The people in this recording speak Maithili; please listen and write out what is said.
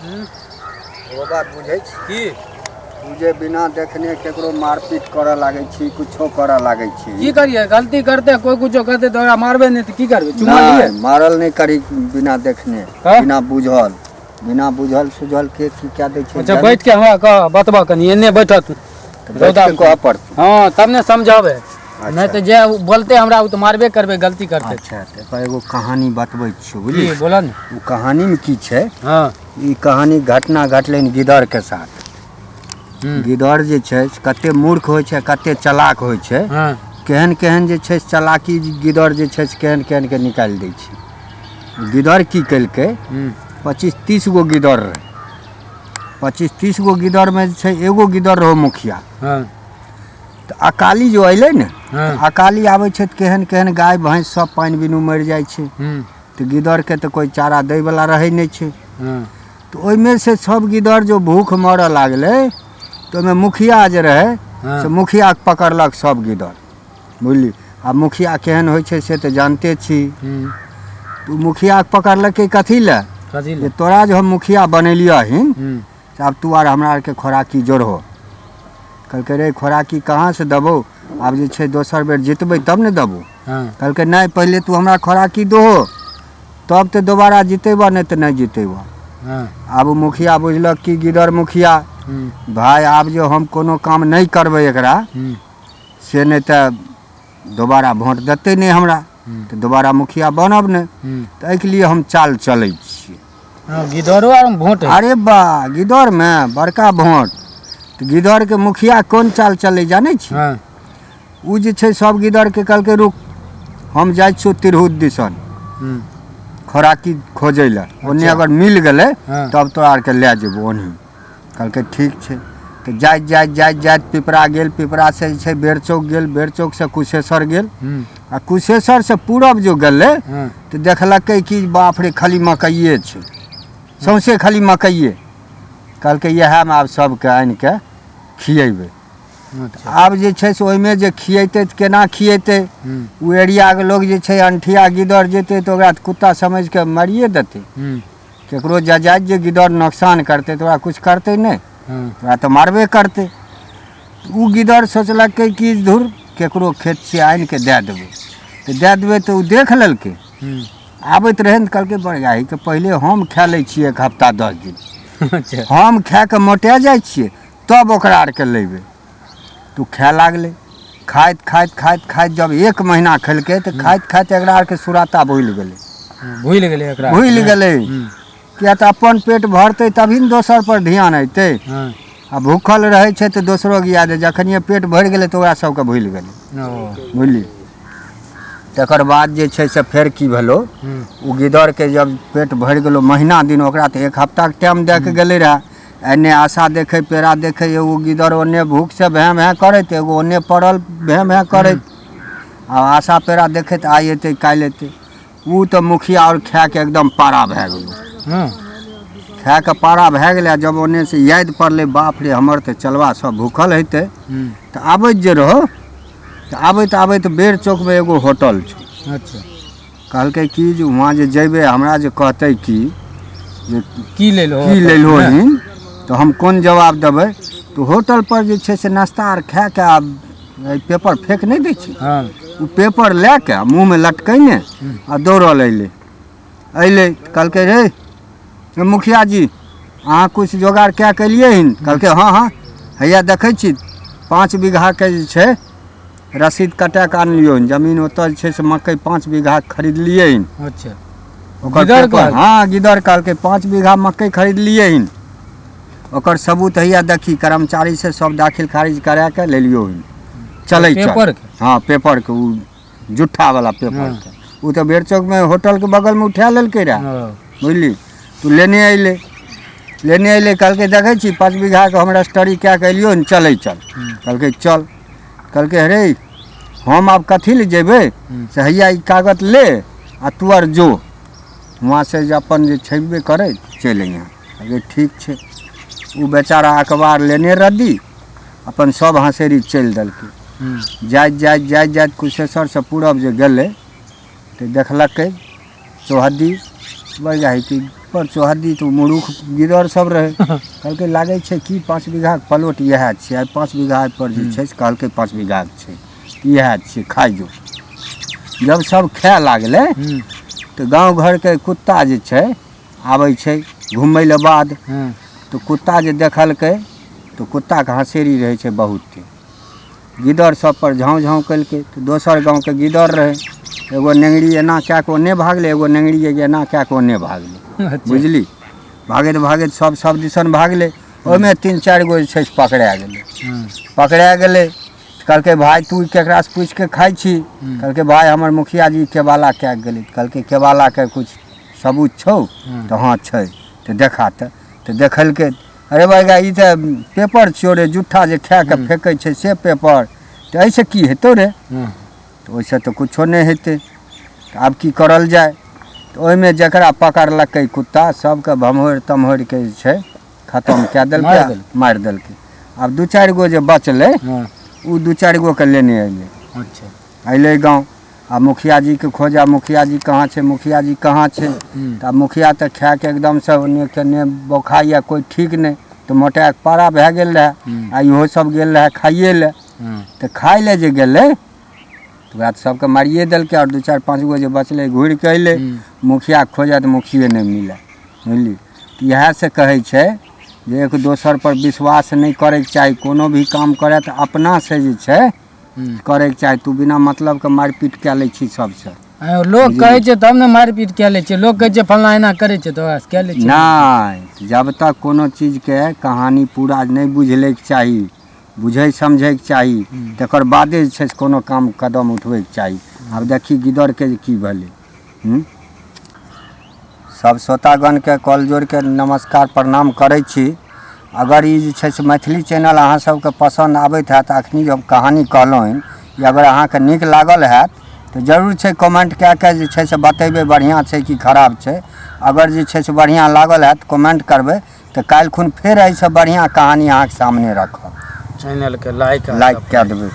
एगो बात बुझै छी? की? तू जे बिना देखने केकरो मारपीट करऽ लागै छी, कुछो करऽ लागै छी। की करिए, गलती करते कोई कुछो करते तो ओकरा मारबे नहीं तो की करबे? चुमा लिए? नहि, मारल नहि करी बिना देखने। हाँ? बिना बुझल, बिना बुझल सुझल के की कए दै छै। अच्छा, बैठ के हमरा कह, बतबऽ कनी, एने बैठऽ तू। तऽ बैठ के कहऽ पड़तौ। हाँ, तब ने समझाबे। अच्छा। नहीं तो जे बोलते हमरा ओ तो मारबे करबे, गलती करते। अच्छा, तऽ एकर एगो कहानी बतबै छियौ, की? बुझली? बोला ने। ओ कहानीमे की छै? हाँ। ई कहानी घटना घटलै गिदड़ के साथ। गिदड़ जे छै से कते मूर्ख होइ छै, कते चलाक होइ छै। केहन केहन जे छै से चलाकी गिदड़ जे छै से केहन केहन के निकालि दै छै। गिदड़ की केलकै? 25-30 गो गिदड़ रहै। 25-30 गो गिदड़मे जे छै एगो गिदड़ रहौ मुखिया। तऽ अकाली जो अयलै ने, अकाली आबै छै तऽ केहन केहन गाय भैंस सब पानि बिनु मरि जाइ छै। तऽ गिदड़के तऽ कोइ चारा दैवला रहै नहि छै। तऽ ओहिमे से सब गिदड़ जो भूख मरऽ लागलै तऽ ओहिमे मुखिया जे रहै से मुखियाके पकड़लक सब गिदड़, बुझली? आ मुखिया केहन होइ छै से तऽ जानते छी। तऽ ओ मुखियाके पकड़लकै कथी लए? कथी? जे तोरा जे हम मुखिया बनेलियऽ हन से आब तू आर हमरा आरके खोराकी जोड़हो। कहलकै, रे खोराकी कहाँसँ देबौ? आब जे छै दोसर बेर जितबै तब ने देबौ। कहलकै, नहि, पहिले तू हमरा खोराकी दहो तब तऽ दोबारा जितेबऽ, नहि तऽ नहि जितेबऽ। आब ओ मुखिया बुझलक कि गिदड़ मुखिया भाय, आब जे हम कोनो काम नहि करबै एकरा से नहि तऽ दोबारा भोट देतै नहि हमरा, तऽ दोबारा मुखिया बनब नहि, तऽ एहिके लिए हम चाल चलै छियै। हाँ, गिदड़ो आर में भोट है? अरे बा, गिदड़मे बड़का भोट। तऽ गिदड़के मुखिया कोन चाल चलै जानै छी? ओ जे छै सब गिदड़के कहलकै, रुक, हम जाइ छियौ तिरहुत दिसन खोराकी खोजै लए, ओन्ने अगर मिल गेलै तब तोरा आरके लए जेबौ ओनही। कहलकै, ठीक छै। तऽ जाइत जाइत जाइत जाइत पिपरा गेल, पिपरासँ जे छै बेर चौक गेल, बेर चौकसँ कुशेश्वर गेल आ कुशेश्वरसँ पूरब जो गेलै तऽ देखलकै कि बाप रे, खाली मकइए छै, सौँसे खाली मकइए। कहलकै, इएहमे आब सबके आनिके खियेबै। आब जे छै से ओहिमे जे खियेतै तऽ केना खियेतै? ओ एरियाके लोग जे छै अनठिया गिदड़ जेतै तऽ ओकरा तऽ कुत्ता समझिके मारिए देतै। केकरो जजाइत जे गिदड़ नोकसान करतै तऽ ओकरा किछु करतै नहि, ओकरा तऽ मारबे करतै। ओ गिदड़ सोचलकै कि धुर, केकरो खेत से आनिके दए देबै तऽ दए देबै। तऽ ओ देख लेलकै, आबैत रहै ने, तऽ कहलकै, बड़गाहीके पहिले हम खा लै छियै एक हफ्ता 10 दिन। हम खाए कऽ मोटा जाइ छियै तब ओकरा आरके लेबै। तऽ ओ खाए लागलै। खाइत खाइत खाइत खाइत जब एक महीना खेलकै तऽ खाइत खाइत एकरा आरके सुराता भूलि गेलै। भूलि गेलै एकरा? भूलि गेलै। किया तऽ अपन पेट भरतै तभी ने दोसर पर ध्यान अयतै। आ भूखल रहै छै तऽ दोसरोके याद, जखनिए पेट भरि गेलै तऽ ओकरा सबके भूलि गेलै। बुझली? तकर बाद जे छै से फेर की भेलो? ओ गिदड़के जब पेट भरि गेलो महीना दिन, ओकरा तऽ एक हफ्ताके टाइम दए के गेलै रहए। एन्ने आशा देखै पेड़ा देखै, एगो गिदड़ ओन्ने भूखसँ भें भें करैत, एगो ओन्ने पड़ल भें भें करैत आ आशा पेड़ा देखैत, आइ एतै काल्हि एतै। ओ तऽ मुखिया आओर खाएके एकदम पारा भए गेलो। खाएके पारा भए गेलै आ जब ओन्नेसँ याद पड़लै, बाप रे, हमर तऽ चलबा सब भूखल हेतै। तऽ आबैत जे रहो तऽ आबैत आबैत बेर चौकमे एगो होटल छै। कहलकै कि जे वहाँ जे जेबै, हमरा जे कहतै कि जे की लेलहो? की लेलहो हन, तऽ हम कोन जवाब देबै? तऽ होटल पर जे छै से नाश्ता आर खाए कऽ आब एहि पेपर फेक नहि दै छै? ओ पेपर लए कऽ मुँहमे लटकैने आ दौड़ल अयलै। अयलै तऽ कहलकै, रे मुखिया जी, अहाँ किछु जोगाड़ कए कऽ एलियै हन? कहलकै, हँ हँ, हैया देखै छी, 5 बीघाके जे छै रसीद कटा कऽ आनलियौ हन, जमीन ओतऽ जे छै से मकइ 5 बीघा खरीदलियै हन। ओकर गिदड़ पेपर कहलकै? हँ, गिदड़ कहलकै, 5 बीघा मकइ खरीदलियै हन, ओकर सबूत हैया देखी, कर्मचारी से सब दाखिल खारिज करा के लेलियौ हन, चलै चल। पेपर के? हँ, पेपर के, ओ जुट्ठा वाला पेपर के। ओ तऽ बेर चौकमे होटलके बगलमे उठा लेलकै रहए। बुझली? तू लेने अयलै, लेने अयलै, कहलकै, देखै छी, 5 बीघाके हम रजिस्ट्री कए कऽ एलियौ ने, चलै चल। कहलकै, चल। कहलकै, अरे हम आब कथी लए जेबै से हैया ई कागज ले आ तू आर जो, वहाँसँ जे अपन जे छेबे करै चलि अइहेँ। कहलकै, ठीक छै। ओ बेचारा अखबार लेने रद्दी अपन सब हँसेरी चलि देलकै। जाइत जाइत जाइत जाइत कुशेश्वरसँ पूरब जे गेलै तऽ देखलकै चौहद्दी बढ़ जाइ कि पर चौहद्दी तऽ मुरुख गिदर सब रहै। कहलकै लागै छै कि 5 बीघाके प्लॉट इएह छियै। आइ 5 बीघा पर जे छै से कहलकै 5 बीघाके छै, इएह छियै, खाइ जो। जब सब खाए लागलै तऽ गाँव घरके कुत्ता जे छै आबै छै घुमै लए बाद, तऽ कुत्ता जे देखलकै तऽ कुत्ताके हँसेरी रहै छै बहुते। गिदर सब पर झाँउ झाँउ केलकै। तऽ दोसर गाँवके गिदर रहै, एगो नेङ्गरी एना कए कऽ ओन्ने भागलै, एगो नेङ्गरी एना कए कऽ ओन्ने भागलै। बुझली? भागैत भागैत सब सब दिसन भागलै। ओहिमे 3-4 गो जे छै से पकड़ा गेलै। पकड़ा गेलै, कहलकै भाय तू केकरासँ पूछिके खाइ छी? कहलकै भाय हमर मुखिया जी केवाला कए गेलै। कहलकै केवालाके किछु सबूत छौ? तऽ हँ छै। तऽ देखा। तऽ देखलकै, अरे भाइ ई तऽ पेपर छियौ रे, जूठा जे खाए कऽ फेकै छै से पेपर। तऽ एहिसँ की हेतौ रे? तऽ ओहिसँ तऽ किछो नहि हेतै। तऽ आब की करल जाय? तऽ ओहिमे जकरा पकड़लकै कुत्ता, सबके भमहोरि तमहोरिके जे छै खतम कए देलकै, मारि देलकै। आब 2-4 गो जे बचलै, ओ 2-4 गोके लेने अयलै। अच्छा। अयलै गाँव आ मुखिया जीके खोजा, मुखिया जी कहाँ छै, मुखिया जी कहाँ छै? तऽ आब मुखिया तऽ खाके एकदमसँ ओन्ने केने बोखाइए, कोइ ठीक नहि। तऽ मोटाके पारा भए गेल रहए आ इहो सब गेल रहए खाइए लए। तऽ खाइ लए जे गेलै तऽ ओकरा तऽ सबके मारिए देलकै। आओर 2-4-5 गो जे बचलै घुरिके अयलै मुखियाके खोजऽ, तऽ मुखिये नहि मिलल। बुझली? तऽ इएहसँ कहै छै जे एक दोसर पर विश्वास नहि करैके चाही। कोनो भी काम करए तऽ अपनासँ जे छै करैके चाही। तू बिना मतलबके मारि पीट कए लै छी सबसँ। लोक कहै छै तब ने मारि पीट कए लै छै। लोक कहै छै फल्लाँ एना करै छै तऽ ओकरासँ कए लै छै। नहि, जब तक कोनो चीजके कहानी पूरा नहि बुझि लैके चाही, बुझै समझैके चाही, तकर बादे जे छै से कोनो काम कदम उठबैके चाही। आब देखी गिदरके जे की भेलै। सब श्रोतागणके कॉल जोड़िके नमस्कार प्रणाम करै छी। अगर ई जे छै से मैथिली चैनल अहाँ सबके पसन्द आबैत हैत, अखनी जे हम कहानी कहलहुँ हन, ई अगर अहाँके नीक लागल हैत तऽ जरूर छै कमेंट कए कऽ जे छै से बतेबै बढ़िआँ छै कि खराब छै। अगर जे छै से बढ़िआँ लागल हैत कमेंट करबै तऽ काल्हि खुन फेर एहिसँ बढ़िआँ कहानी अहाँके सामने रखब। चैनलके लाइक कए देबै।